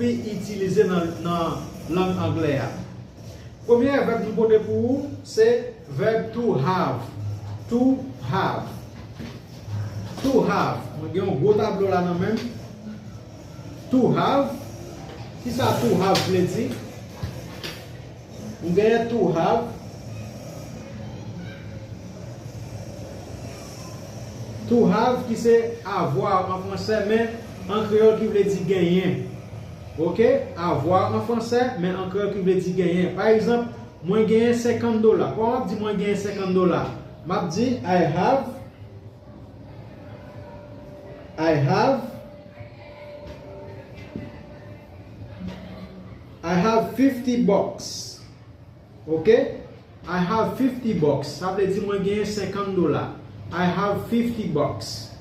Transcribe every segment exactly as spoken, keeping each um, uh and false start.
pi itilize nan, nan lang anglè a. Premye vèb nou pote pou ou, se vèb to have. To have. To have. Mwen gen yon gwo tablo la nan men m. To have. Kisa to have vle di? Nou genyen to have. To have ki se avoir an fransè, men an kreyòl ki vle di genyen. Oke? Avoir an fransè, men an kreyòl ki vle di genyen. Pa egzanp, mwen genyen senkant dola. Kòman m ap di mwen genyen senkant dola? M ap di, I have, I have, I have fifty bucks. Oke? I have fifty bucks. Sa vle di mwen genyen senkant dola. I have fifty bucks.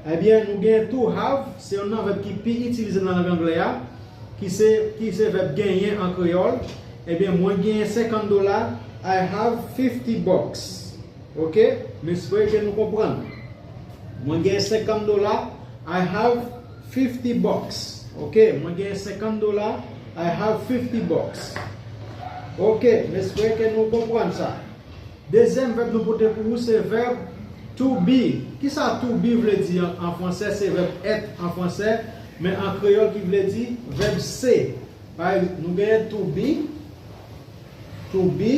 Ebyen, nou gen to have, se youn nan vèb ki pi itilize nan lang anglè a, ki se, ki se vèb genyen an kreyòl. Ebyen, mwen genyen senkant dola. I have fifty bucks. Oke? M espere ke nou konprann. Mwen genyen senkant dola. I have fifty bucks. Oke, mwen genyen senkant dola. I have fifty bucks. Oke, m espere ke nou konprann sa. Dezyèm vèb nou pote pou ou se vèb to be. Kisa to be vle di an, an fransè? Se vèb être an fransè, men an kreyòl ki vle di vèb se. Pa egzanp, nou genyen to be, to be,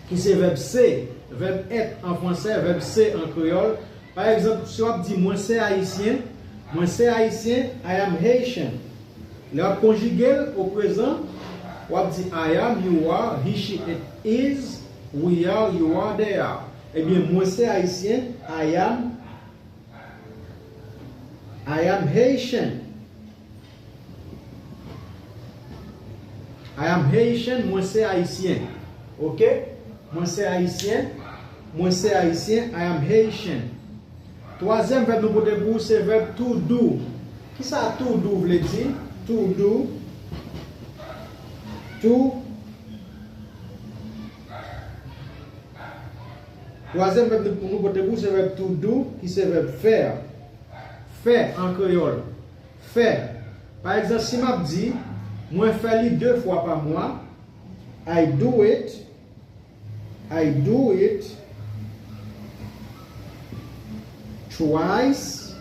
ki se vèb se, vèb être an fransè, vèb se an kreyòl. Pa egzanp, si w ap di mwen se ayisyen, mwen se ayisyen, I am Haitian. Lè w ap konjige l o prezan, w ap di I am, you are, he, she, it is, we are, you are, they are. Ebyen, mwen se ayisyen, I am, I am Haitian. I am Haitian, mwen se ayisyen. Oke? Mwen se ayisyen. Mwen se ayisyen, I am Haitian. Twazyèm vèb nou pote pou ou se vèb to do. Kisa to do vle di? To do. To. Twazyèm vèb nou, nou pote pou ou se vèb to do, ki se vèb fè. Fè an kreyòl. Fè. Pa egzanp, si m ap di, mwen fè li de fwa pa mwa, I do it, I do it twice.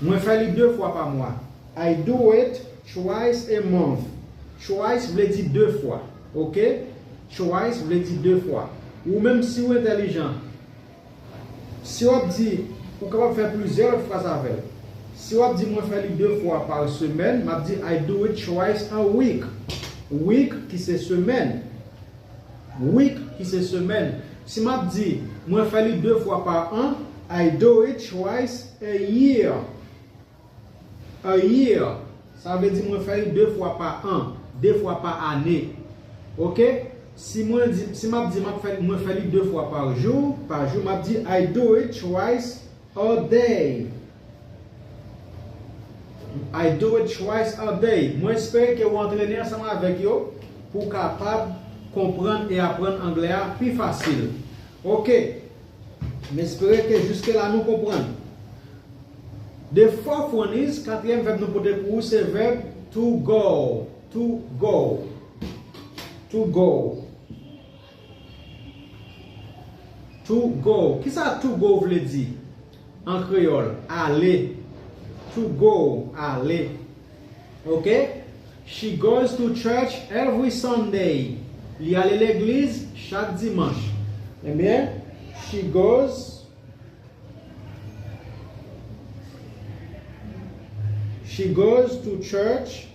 Mwen fè li de fwa pa mwa. I do it twice a month. Twice vle di de fwa. Oke? Twice vle di de fwa. Ou menm, si w entèlijan, si w ap di, ou kapab fè plizyè lòt fraz avè l. Si w ap di mwen fè li de fwa pa semèn, m ap di I do it twice a week. Week ki se semèn. Week ki se semèn. Si m ap di mwen fè li de fwa pa an, I do it twice a year. A year, sa vle di mwen fè li de fwa pa an, de fwa pa ane. Oke? Si mwen di, si m ap di m ap fè, mwen fè li de fwa pa jou, pa jou, m ap di I do it twice a day. I do it twice a day. Mwen espere ke w antrene ansanm avèk yo pou w kapab konprann e aprann anglè a pi fasil. Oke. M espere ke jiske la nou konprann. The fourth one is, katriyèm vèb nou pote pou ou se vèb to go. To go. To go. To go. Kisa to go vle di an kreyòl? Ale. To go, ale. Oke? She goes to church every Sunday. Li ale legliz chak dimanch. Ebyen, she goes, she goes to church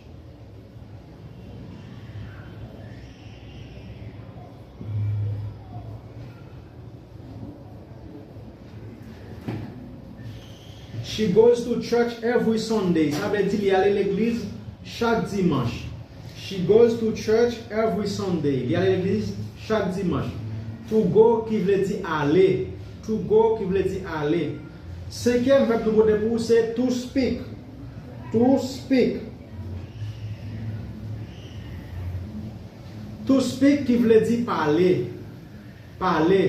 She goes to church every Sunday. Sa vle di li ale legliz chak dimanch. She goes to church every Sunday. Li ale legliz chak dimanch. To go ki vle di ale. To go ki vle di ale. Senkyèm vèb nou pote pou ou se to speak. To speak. To speak ki vle di pale. Pale.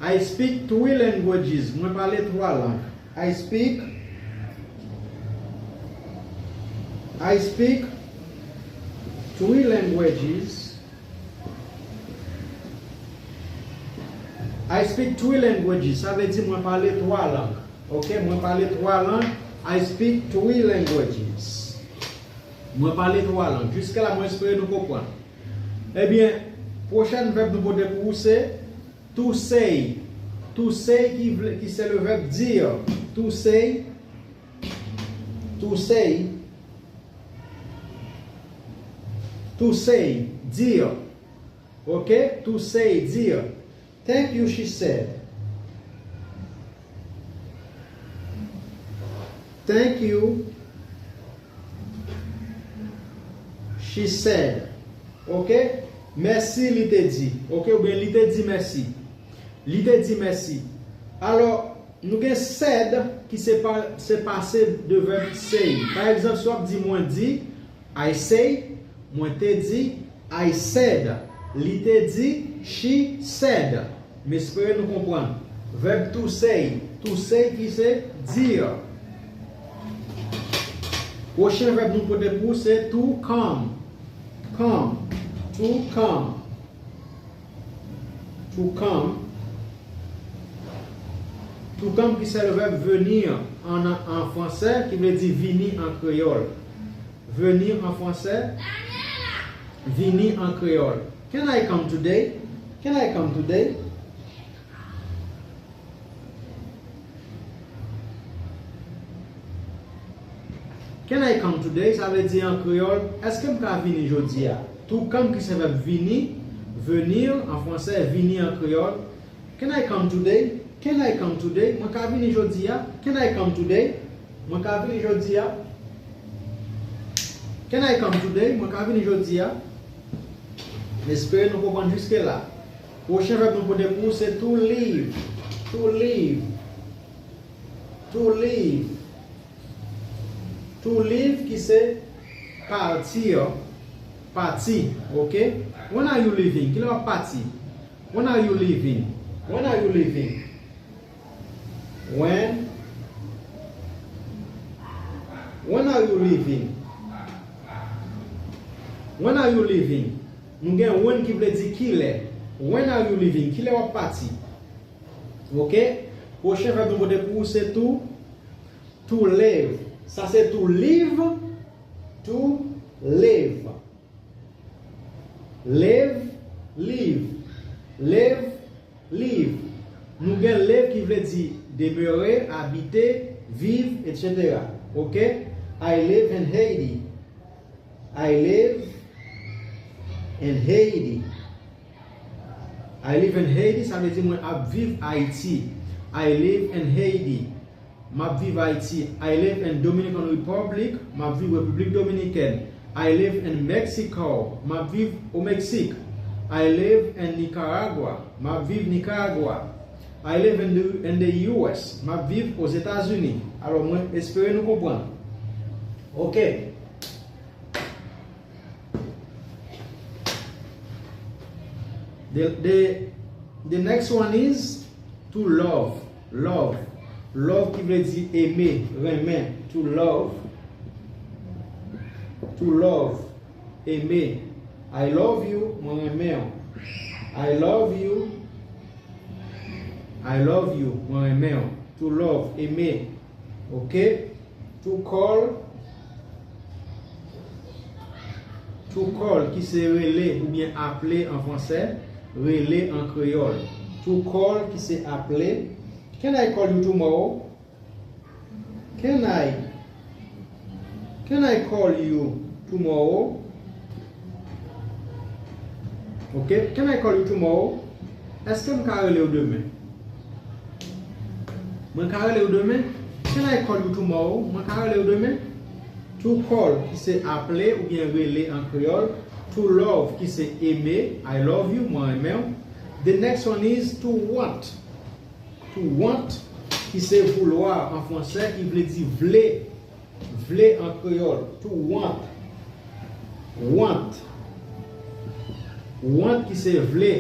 I speak three languages. Mwen pale twa lang. I speak I speak three languages. I speak three languages. Sa vle di mwen pale twa lang. Ok, mwen pale twa lang. I speak three languages. Mwen pale twa lang. Jiska la, mwen espere nou konprann. Ebyen, pwochèn vèb nou pote pou ou se to say. To say ki vle, ki se le verbe dire. To say. To say. To say, dire. Ok? To say, dire. Thank you, she said. Thank you, she said. Ok? Mèsi, li te di. Ok? Oubyen li te di mèsi. Li te di mèsi. Alò, nou gen said ki se pa, se pase de vèb say. Pa egzanp, si w ap di mwen di, I say, mwen te di, I said. Li te di, she said. M espere nou konprann. Vèb to say, to say ki se dire. Pwochen vèb nou pote pou ou se to come. Come. To come. To come. To come ki se le verbe venir en, en français, ki vle di vini an kreyòl. Venir en français, vini an kreyòl. Can I come today? Can I come today? Can I come today? Sa vle di an kreyòl, èske m ka vini jodi a? To come ki se vèb vini, venir, an fransè, vini an kreyòl. Can I come today? Can I come today? Mwen ka vini jodi a? Can I come today? Mwen ka vini jodi a? Can I come today? Mwen ka vini jodi a? M espere nou konprann jiske la. Pwochen vèb nou pote pou ou se to leave. To leave. To leave. To leave ki se partir. Pati. Ok? When are you leaving? Kilè w ap pati? When are you leaving? When are you leaving? When When are you leaving? When are you leaving? Nou gen when ki vle di kilè. When are you leaving? Kilè w ap pati? Ok? Pwochen vèb nou pote pou ou se to, to leave. Sa se to leave, to leave. Leave, leave. Leave, leave. Nou gen live ki vle di demere, abite, viv, et cetera. Ok? I live in Haiti. I live in Haiti. I live in Haiti, sa vle di mwen ap viv Ayiti. I live in Haiti. M ap viv Ayiti. I live in Dominican Republic. M ap viv Repiblik Dominikèn. I live in Mexico. M ap viv o Meksik. I live in Nicaragua. M ap viv Nikaragwa. I live in the, in the U S. M ap viv Ozetazini. Alò, mwen espere nou konprann. Ok. The, the, the next one is to love. Love. Love ki vle di eme, renmen. To love. To love. Eme. I love you, mwen renmen w. I love you. I love you, mwen renmen w. To love, eme. Ok? To call, to call ki se rele oubyen aple an fransè, rele an kreyòl. To call ki se aple. Can I call you tomorrow? Can I, can I call you tomorrow? Ok, can I call you tomorrow? Èske m ka rele w demen? Mwen ka rele w demen? Can I call you tomorrow? Mwen ka rele w demen? To call ki se aple oubyen rele an kreyòl. To love ki se eme, I love you, mwen renmen w. The next one is to want. To want ki se vouloir an fransè, ki vle di vle, vle an kreyòl. To want. Want. Want ki se vle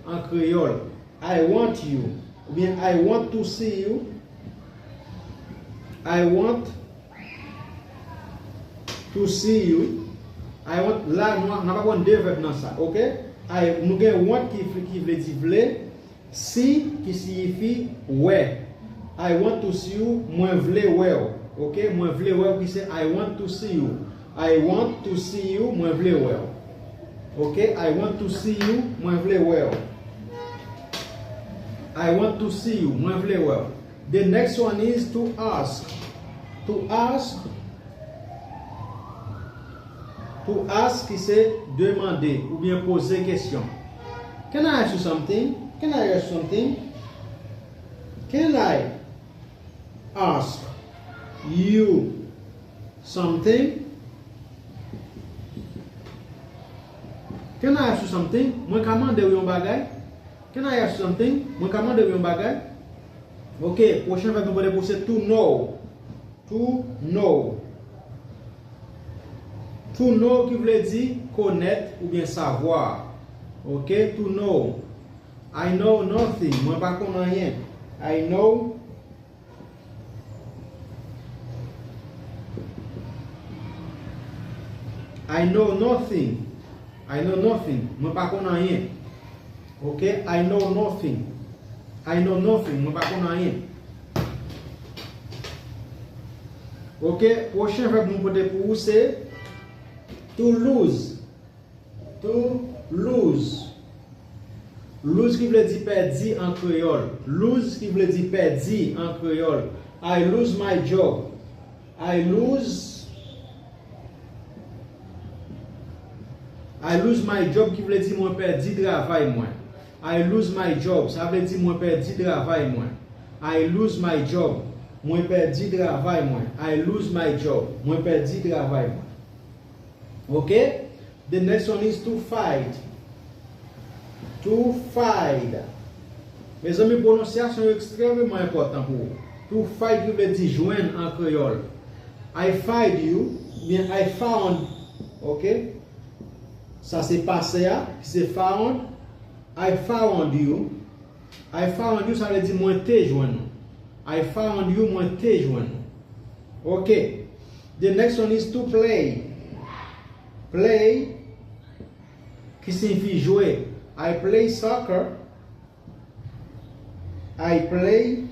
an kreyòl. I want you. Oubyen I want to see you. I want to see you. I want, la, nou, nou ap aprann de vèb nan sa, oke? I, nou gen want ki, ki vle di vle, see ki siyifi wè. I want to see you, mwen vle wè w. Oke, mwen vle wè w ki se I want to see you. I want to see you, mwen vle wè w. Oke, I want to see you, mwen vle wè w. I want to see you, mwen vle wè w. The next one is to ask. To ask. To ask ki se demande oubyen poze kesyon. Can I ask you something? Can I ask you something? Can I ask you something? Can I ask you something? Mwen ka mande w yon bagay? Can I ask you something? Mwen ka mande w yon bagay? Oke, pwochen vèb nou pote pou se to know. To know. To know ki vle di konèt oubyen savwa. Oke, to know. I know nothing. Mwen pa konn anyen. I know I know nothing. I know nothing. Mwen pa konn anyen. Oke, I know nothing. I know nothing. Mwen pa konn anyen. Oke, pwochen vèb nou pote pou ou se to lose. To lose. Lose ki vle di pèdi an kreyòl. Lose ki vle di pèdi an kreyòl. I lose my job. I lose I lose my job ki vle di mwen pèdi travay mwen. I lose my job, sa vle di mwen pèdi travay mwen. I lose my job, mwen pèdi travay mwen. I lose my job, mwen pèdi travay mwen. Oke? The next one is to fight. To fight. Mezanmi, pwononsyasyon yo ekstrèmeman enpòtan pou ou. To fight ki vle di jwenn an kreyòl. I find you, oubyen I found, oke? Sa se pase a, ki se found. I found you. I found you, sa vle di mwen te jwenn ou. I found you, mwen te jwenn ou. Oke. The next one is to play. Play, ki siyifi jwe. I play soccer. I play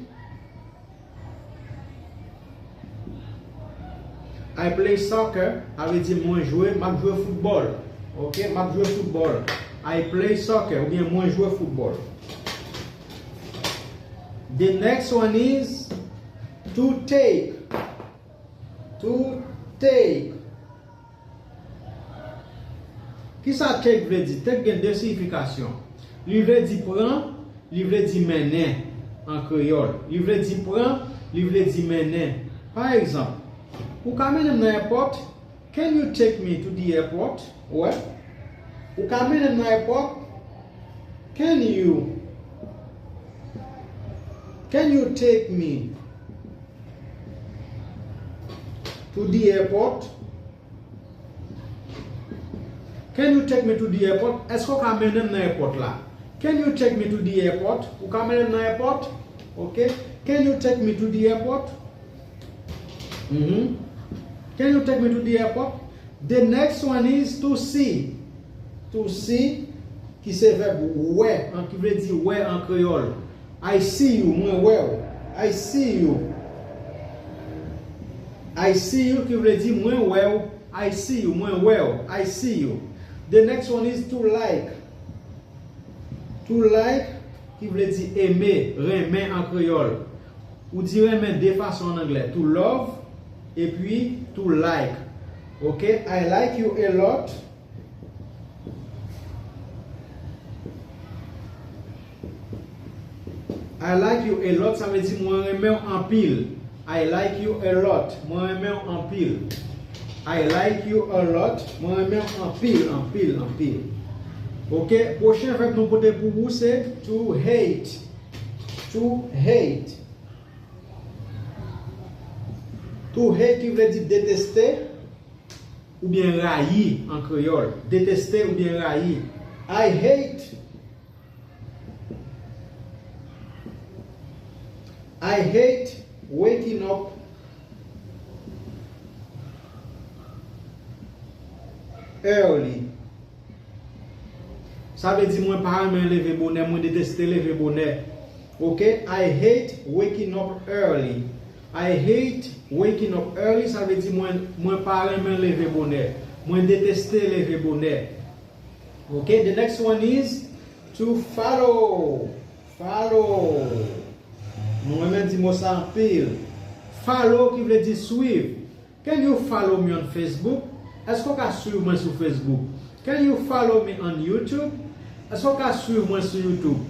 I play soccer, sa vle di mwen jwe, m ap jwe foutbòl. Oke, m ap jwe foutbòl. I play soccer, oubyen mwen jwe foutbòl. The next one is to take. To take. Kisa take vle di? Take gen de siyifikasyon. Li vle di pran, li vle di mennen an kreyòl. Li vle di pran, li vle di mennen. Pa egzanp, ou ka mennen m nan èpòt? Can you take me to the airport? Wè. Ou ka mennen m nan èpòt? Can you? Can you take me to the airport? Can you take me to the airport? Èske w ka mennen m nan èpòt la? Can you take me to the airport? Ou ka mennen m nan èpòt? Oke. Can you take me to the airport? Mhm. Can you take me to the airport? The next one is to see. To see, ki se vèb wè, an, ki vle di wè an kreyòl. I see you, mwen wè w. I see you. I see you ki vle di mwen wè w. I see you, mwen wè w. I see you. The next one is to like. To like ki vle di eme, renmen an kreyòl. Ou di renmen de fason an anglè. To love epi to like. Oke, I like you a lot. I like you a lot, sa vle di mwen renmen w anpil. I like you a lot, mwen renmen w anpil. I like you a lot, mwen renmen w anpil, anpil, anpil. Oke, pwochen vèb nou pote pou ou se to hate. To hate. To hate ki vle di deteste oubyen rayi an kreyòl. Deteste oubyen rayi. I hate. I hate waking up early. Sa vle di mwen pa renmen leve bonè, mwen deteste leve bonè. Ok? I hate waking up early. I hate waking up early, sa vle di mwen, mwen pa renmen leve bonè. Mwen deteste leve bonè. Ok? The next one is to follow. Follow. Nou renmen di mo sa anpil. Follow ki vle di swiv. Can you follow me on Facebook? Èske w ka swiv mwen sou Facebook? Can you follow me on YouTube? Èske w ka swiv mwen sou YouTube?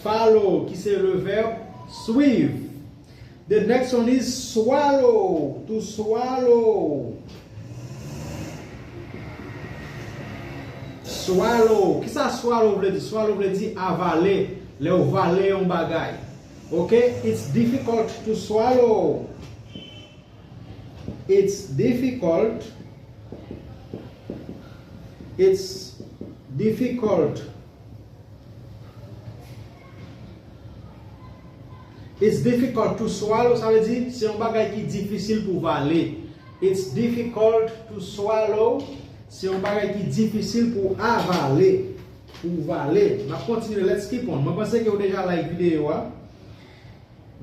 Follow ki se le verb swiv. The next one is swallow. To swallow. Swallow. Kisa swallow vle di? Swallow vle di avale. Lè w vale yon bagay. Ok? It's difficult to swallow. It's difficult. It's difficult. It's difficult to swallow, sa vle di se yon bagay ki difisil pou vale. It's difficult to swallow, se yon bagay ki difisil pou avale, pou vale. N ap kontinye, let's keep on. Mwen panse ke w deja like videyo a.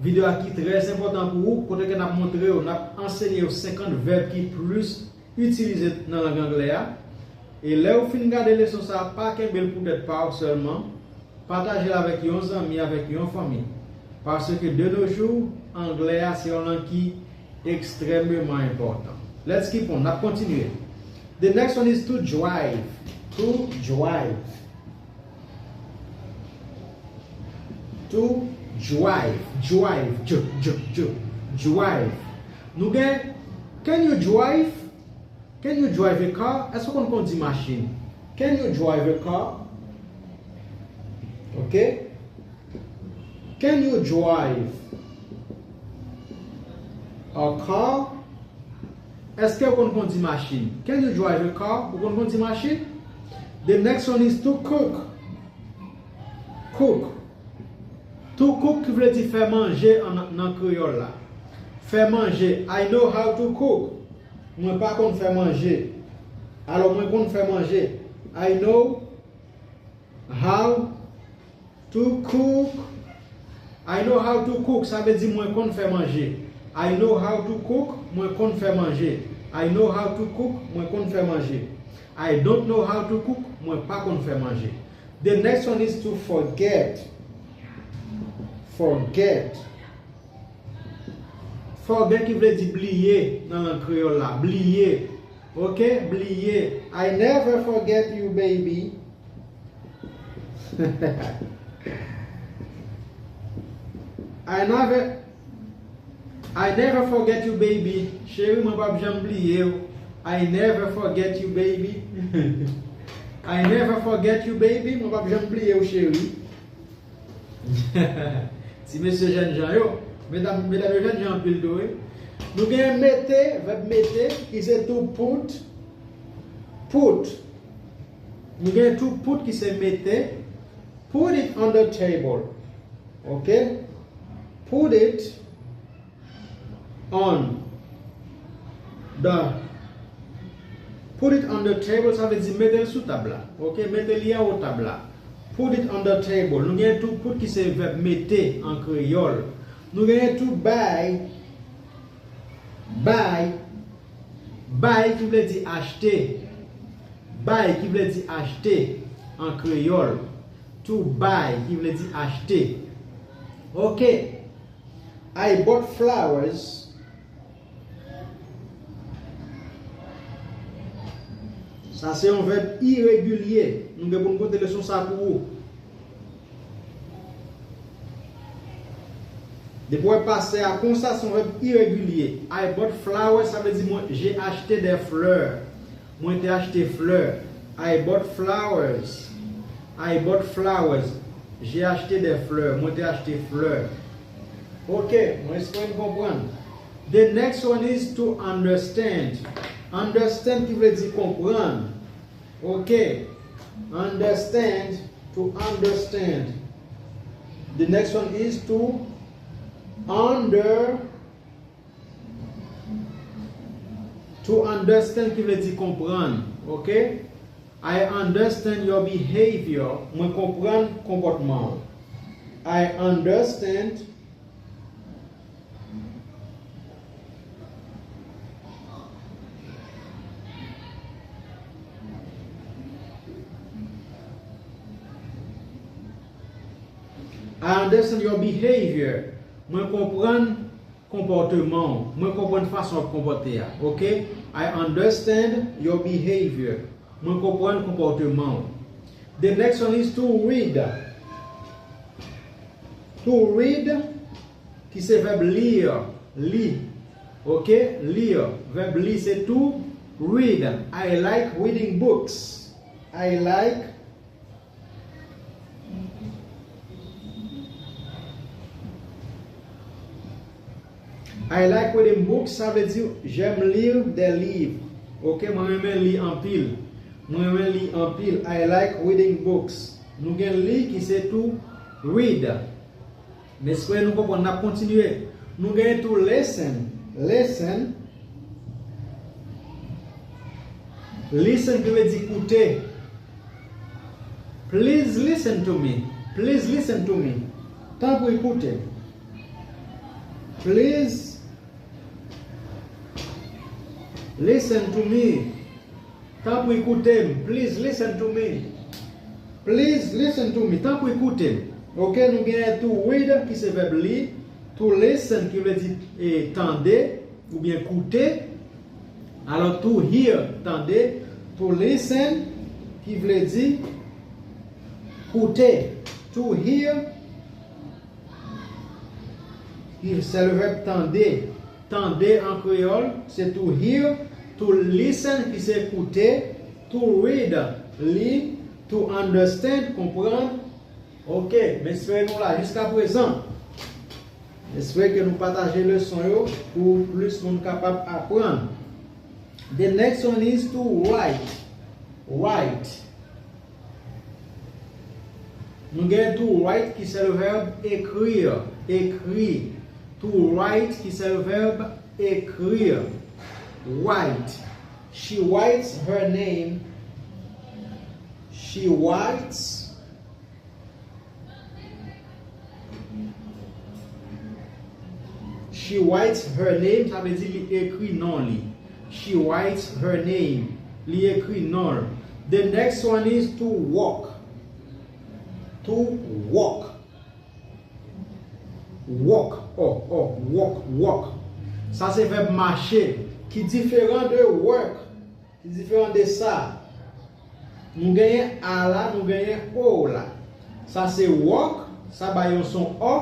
Videyo a ki trè enpòtan pou ou, kote ke n ap montre w, n ap ansenye w senkant vèb ki plis itilize nan lang anglè a. E lè w fin gade leson sa a, pa kenbe l pou tèt pa w sèlman. Pataje l avèk yon zanmi, avèk yon fanmi. Paske de nos jours, anglè a se yon lang ki ekstrèmeman enpòtan. Let's keep on, n ap kontinye. The next one is to drive. To drive. To drive. Drive. Dj, dj, dj. Drive. Nou gen, can you drive? Can you drive a car? Èske w konn kondi machin? Can you drive a car? Ok. Can you drive a car? Èske w konn kondi machin? Can you drive a car? Ou konn kondi machin? The next one is to cook. Cook. To cook ki vle di fè manje an, nan kreyòl la. Fè manje. I know how to cook. Mwen pa konn fè manje. Alò, mwen konn fè manje. I know how to cook. I know how to cook, sa vle di mwen konn fè manje. I know how to cook, mwen konn fè manje. I know how to cook, mwen konn fè manje. I don't know how to cook, mwen pa konn fè manje. The next one is to forget. Forget. Forget ki vle di bliye nan lang kreyòl la. Bliye. Ok? Bliye. I never forget you, baby. I never, I never forget you, baby. Cheri, mwen p ap janm bliye w. I never forget you, baby. I never forget you, baby. Mwen p ap janm bliye w, cheri. Ti mesye jènjan yo. Medam, medam yo jènjan anpil tou, wi. Nou gen mete, vèb mete, ki se to put. Put. Nou gen to put ki se mete. Put it on the table. Ok? Put it on the, put it on the table, sa vle di mete l sou tab la. Ok, mete li anwo tab la. Put it on the table. Nou gen to put ki se vèb mete an kreyòl. Nou gen to buy. Buy. Buy ki vle di achte. Buy ki vle di achte an kreyòl. To buy ki vle di achte. Ok. I bought flowers. Sa se yon vèb iregilye. Nou gen pou n pote leson sa pou ou. Depi w wè pase a konsa, se yon vèb iregilye. I bought flowers, sa vle di mwen, j'ai acheté des fleurs. Mwen te achte flè. I bought flowers. I bought flowers. J'ai acheté des fleurs. Mwen te achte flè. Ok, mwen espere n konprann. The next one is to understand. Understand ki vle di konprann. Ok. Understand, to understand. The next one is to Under, to understand ki vle di konprann, ok? I understand your behavior. Mwen konprann konpòtman w. I understand I understand your behavior. Mwen konprann konpòteman w. Mwen konprann fason w ap konpòte a. Ok? I understand your behavior. Mwen konprann konpòteman w. The next one is to read. To read, ki se vèb lire, li. Ok? Lire. Vèb li se to read. I like reading books. I like I like reading books, sa vle di j'aime lire des livres. Ok, mwen renmen li anpil. Mwen renmen li anpil. I like reading books. Nou gen li ki se to read. M espere nou konprann. N ap kontinye. Nou gen to listen. Listen. Listen ki vle di koute. Please listen to me. Please listen to me. Tanpri koute m. Please listen to me. Tanpri koute m. Please listen to me. Please listen to me. Tanpri koute m. Ok, nou gen to read ki se vèb li. To listen ki vle di eh, tande oubyen koute. Alò, to hear, tande. To listen, ki vle di koute. To hear, ki se le vèb tande. Tande an kreyòl, se to hear. To listen, ki se koute. To read, li. To understand, konprann. Ok, m espere nou la jiska prezan. M espere ke nou pataje leson yo pou plis moun kapab aprann. The next one is to write. Write. Nou gen to write ki se le vèb écrire, ekri. To write ki se le vèb écrire. Write. She writes her name. She writes She writes her name, sa vle di li ekri non li. She writes her name. Li ekri non l. The next one is to walk. To walk. Walk. Oh, oh, walk, walk. Sa se vèb mache ki diferan de work. Ki diferan de sa? Nou genyen a la, nou genyen o la. Sa se walk, sa bay yon son o,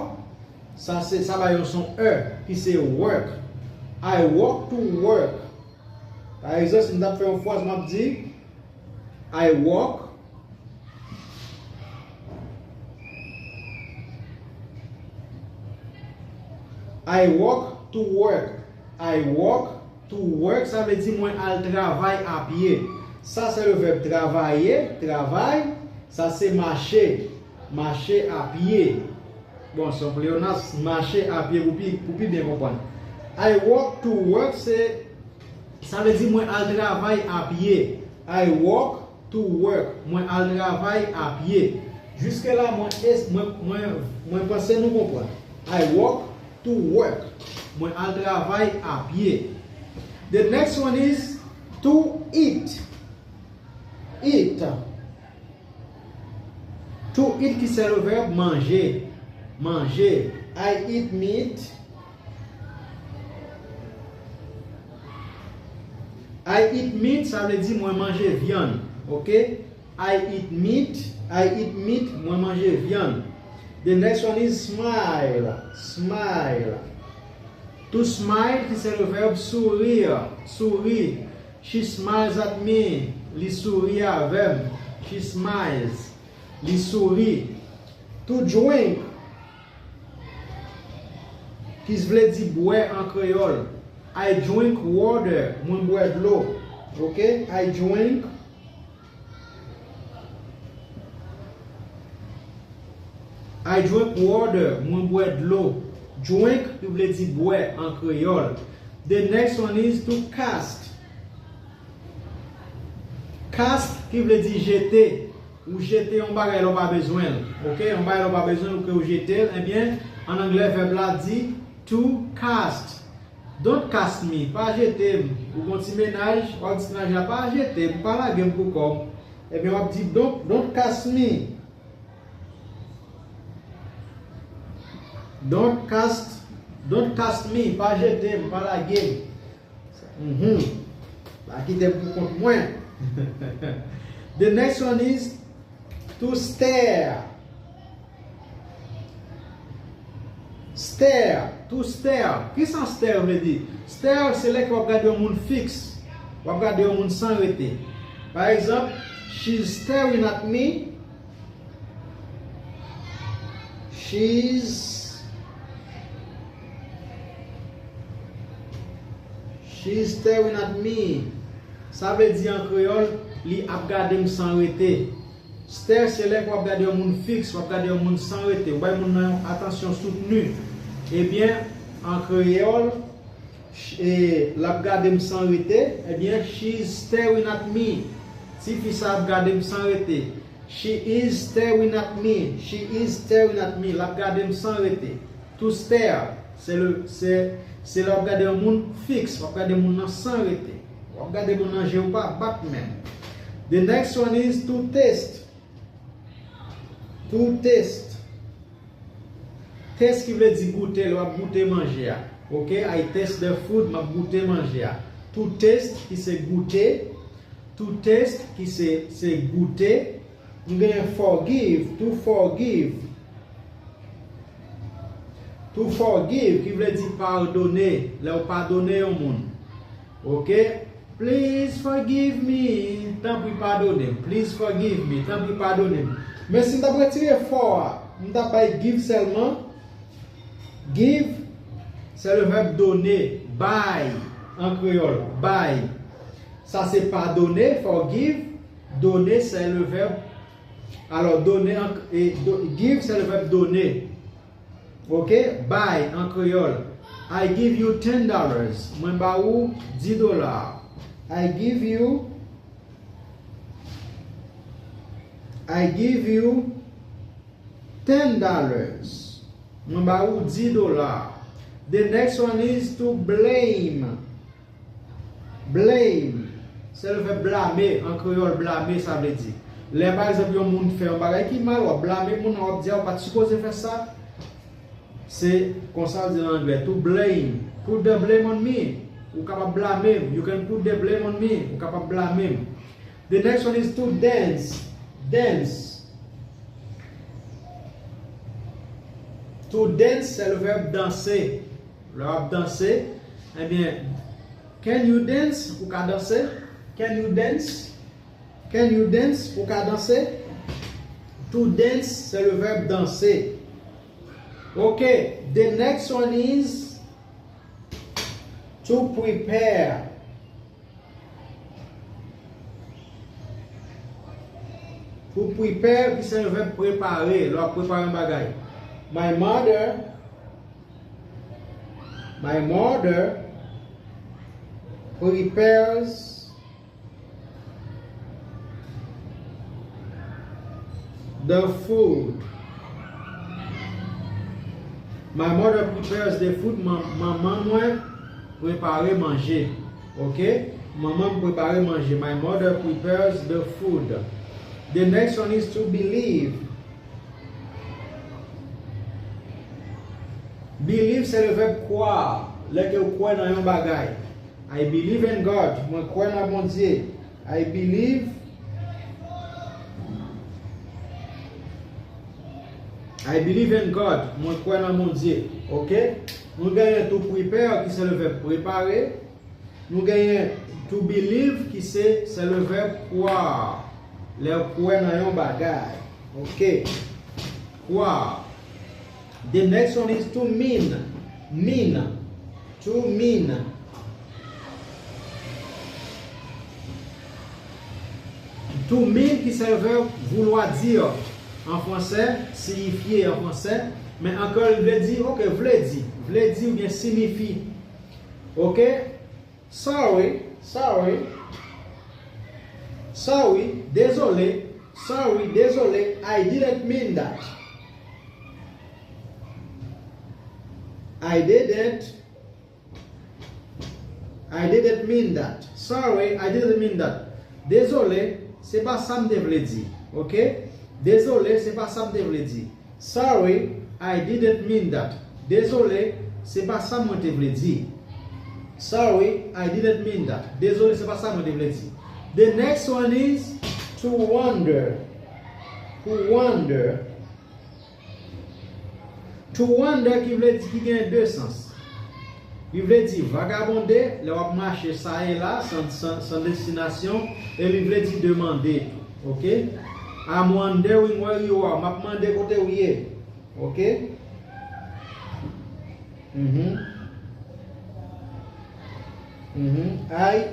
sa se sa bay yon son e, ki se work. I walk to work. Pa egzanp, si m t ap fè yon fraz, m ap di, I walk I walk to work. I walk to work, sa vle di mwen al travay a pye. Sa se le vèb travaye, travay. Sa se mache, mache a pye. Bon, se yon pleonasm, mache a pye pou pi, pou pi byen konprann. I walk to work, se, sa vle di mwen al travay a pye. I walk to work. Mwen al travay a pye. Jiske la, mwen, es- mwen, mwen, mwen panse nou konprann. I walk to work. Mwen al travay a pye. The next one is to eat. Eat. To eat ki se le vèb manje. Manje. I eat meat. I eat meat, sa vle di mwen manje vyann. Ok? I eat meat. I eat meat, mwen manje vyann. The next one is smile. Smile. To smile ki se le vèb sourire. Souri. She smiles at me. Li souri avè m. She smiles. Li souri. To drink. Ki vle di bwè an kreyòl. I drink water. Mwen bwè dlo. Ok? I drink I drink water. Mwen bwè dlo. Drink, ki vle di bwè an kreyòl. The next one is to cast. Cast, ki vle di jete. Ou jete yon bagay lè w pa bezwen l. Oke? Yon bagay lè w pa bezwen l, ou ke ou jete l, ebyen, an anglè, vèb la di to cast. Don't cast me, pa jete m. Ou gon ti mennaj, w ap di ti mennaj la, pa jete m, pa lage m pou kòb. Ebyen, w ap di, don't, don't cast me. Don't cast, don't cast me, pa jete m, pa lage m. Mhm. Pa kite m pou kont mwen. The next one is to stare. Stare, to stare. Kisa stare vle di? Stare se lè ke w ap gade yon moun fiks. W ap gade yon moun san rete. Pa egzanp, she's staring at me. She's She's staring at me. Sa vle di an kreyòl, li ap gade m san rete. Stare se lè ke w ap gade yon moun fiks, w ap gade yon moun san rete, ou bay moun nan yon atansyon soutni. Ebyen, an kreyòl, ch- e, l ap gade m san rete, ebyen, she's staring at me. Tifi sa ap gade m san rete. She is staring at me. She is staring at me. L ap gade m san rete. To stare, se le, se, se lè w ap gade yon moun fiks, w ap gade moun nan san rete. W ap gade moun nan je w pa bat menm. The next one is to taste. To taste. Taste ki vle di goute, lè w ap goute manje a. Oke, I taste the food, m ap goute manje a. To taste ki se goute. To taste ki se, se goute. Nou genyen forgive, to forgive. To forgive ki vle di padone, lè w padone yon moun. Oke? Please forgive me. Tanpri padone m. Please forgive me. Tanpri padone m. Men si m t ap retire for a, m t ap bay give sèlman. Give, c'est le verbe donner. Bay, an kreyòl, bay. Sa se padone, forgive. Donner, c'est le verbe. Alò, donner, an, e, do, give, c'est le verbe donner. Oke? Bay, an kreyòl. I give you ten dollars. Mwen ba ou dis dola. I give you, I give you ten dollars. Mwen ba ou dis dola. The next one is to blame. Blame, se le verbe blame, an kreyòl, blame, sa vle di. Lè, pa egzanp, yon moun fè yon bagay ki mal, w ap blame moun nan, w ap di, a, ou pa t sipoze fè sa. Se konsa l di nan anglè, to blame. Put the blame on me. Ou kapab blame m. You can put the blame on me. Ou kapab blame m. The next one is to dance. Dance. To dance, se le verbe danser. Lè w ap danse, ebyen, can you dance? Ou ka danse? Can you dance? Can you dance? Ou ka danse? To dance, se le verbe danser. Ok, the next one is to prepare. To prepare, ki se yon vèb prepare, lè w ap prepare yon bagay. My mother, my mother prepares the food. My mother prepares the food. Man- Manman mwen prepare manje. Ok? Manman m prepare manje. My mother prepares the food. The next one is to believe. Believe, se le verbe croire. Lè ke w kwè nan yon bagay. I believe in God. Mwen kwè nan Bondye. I believe I believe in God. Mwen kwè nan Bondye. Ok? Nou genyen to prepare, ki se le verbe préparer. Nou genyen to believe, ki se, se le verbe croire. Lè w kwè nan yon bagay. Ok? Croire. The next one is to mean. Mean. To mean. To mean, ki se le verbe vouloir dire en français, signifier en français. Men ankò, li vle di, ok, vle di. Vle di oubyen siyifi. Ok? Sorry, sorry. Sorry, dezole. Sorry, dezole. I didn't mean that. I didn't. I didn't mean that. Sorry, I didn't mean that. Dezole, se pa sa m te vle di. Ok? Dezole, se pa sa m te vle di. Sorry, I didn't mean that. Dezole, se pa sa mwen te vle di. Sorry, I didn't mean that. Dezole, se pa sa mwen te vle di. The next one is to wander. To wander. To wander ki vle di, ki gen de sans. Li vle di vagabonde, lè w ap mache sa e la, san, san, san destinasyon, e li vle di demande tou. Ok? I'm wondering where you are. M ap mande kote w ye. Ok? Mhm. Mhm. I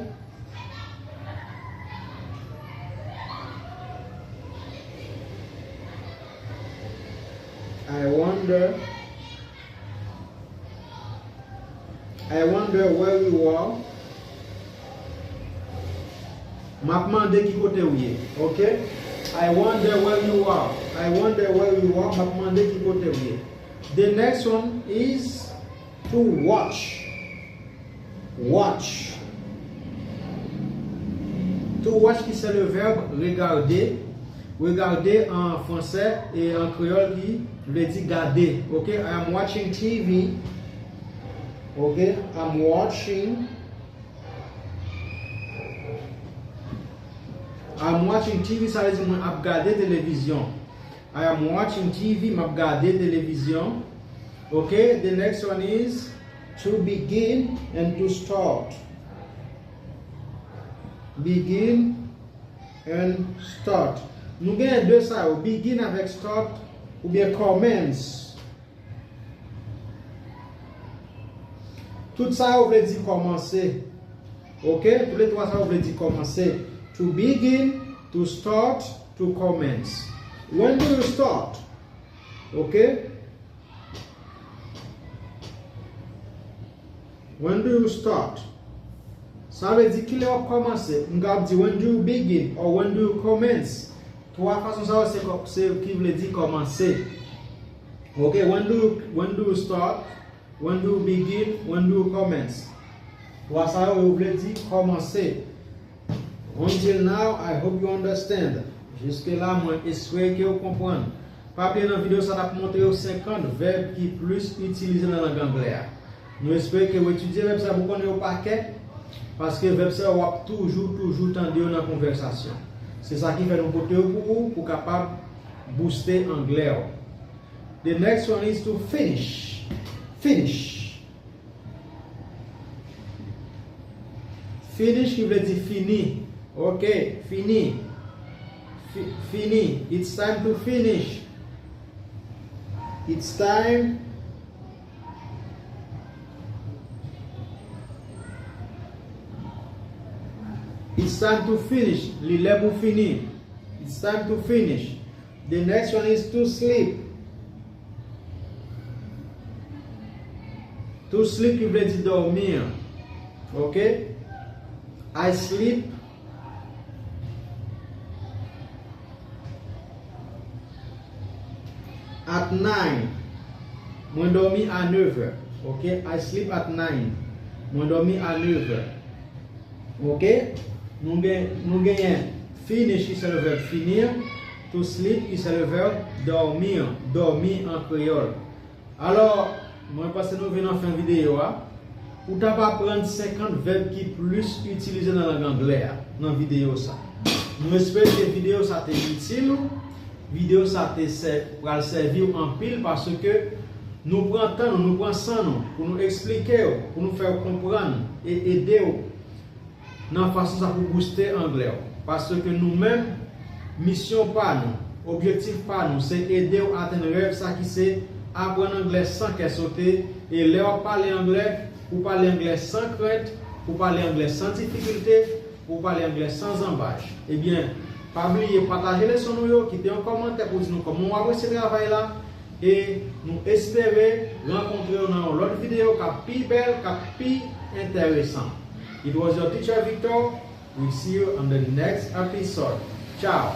I wonder. I wonder where you are. M ap mande ki kote w ye. Ok? I wonder where you are. I wonder where you are. M ap mande ki kote w ye. The next one is to watch. Watch. To watch ki se le verbe regarder. Regarder an fransè e an kreyòl ki vle di gade. Ok? I am watching T V. Ok? I'm watching. I'm watching T V, sa vle di mwen ap gade televizyon. I am watching T V, m ap gade televizyon. Ok, the next one is to begin and to start. Begin and start. Nou gen de sa yo, begin avèk start oubyen commence. Tout sa yo vle di kòmanse. Ok? Toulètwa sa yo vle di kòmanse. To begin, to start, to commence. When do you start? Ok? When do you start? Sa vle di kilè w ap kòmanse. M kapab di when do you begin or when do you commence. Twa fason sa yo se, se ki vle di kòmanse. Ok, when do you, when do you start? When do you begin? When do you commence? Twa sa yo, yo vle di kòmanse. Until now, I hope you understand. Jiske la, mwen espere ke w konprann. Pa bliye nan videyo sa n ap montre w senkant vèb ki plis itilize nan lang anglè a. Nou espere ke w etidye vèb sa pou konnen yo pa kè, paske vèb sa yo w ap toujou, toujou tande yo nan konvèsasyon. Se sa ki fè nou pote yo pou ou, pou kapab booste anglè w. The next one is to finish. Finish. Finish ki vle di fini. Ok, fini. Fi- fini. It's time to finish. It's time. It's time to finish. Li lè pou fini. It's time to finish. The next one is to sleep. To sleep ki vle di dòmi. Ok? I sleep at nine. Mwen dòmi a nèf è. Ok? I sleep at nine. Mwen dòmi a nèf è. Ok? Nou gen, nou genyen finish ki se le verbe finir, to sleep ki se le verbe dormir, dòmi an kreyòl. Alò, mwen panse nou vin nan fen videyo a. Ou t ap aprann senkant vèb ki plis itilize nan lang anglè a nan videyo sa. Nou espere ke videyo sa te itil ou. Videyo sa te sè- pral sèvi w anpil paske nou pran tan nou, nou pran san nou pou nou eksplike w, pou nou fè w konprann e ede w nan fason sa pou booste anglè w. Paske nou menm, misyon pa nou, objektif pa nou, se ede w atenn rèv sa ki se aprann anglè san kè sote, e lè w ap pale anglè, pou pale anglè san krent, pou pale anglè san difikilte, pou pale anglè san zanbaj. Ebyen, pa bliye pataje leson nou yo, kite yon kòmantè pou di nou kòman w apresye travay la, E nou espere rankontre w nan yon lòt videyo k ap pi bèl, k ap pi enteresan. It was your teacher Victor. We see you on the next episode. Ciao.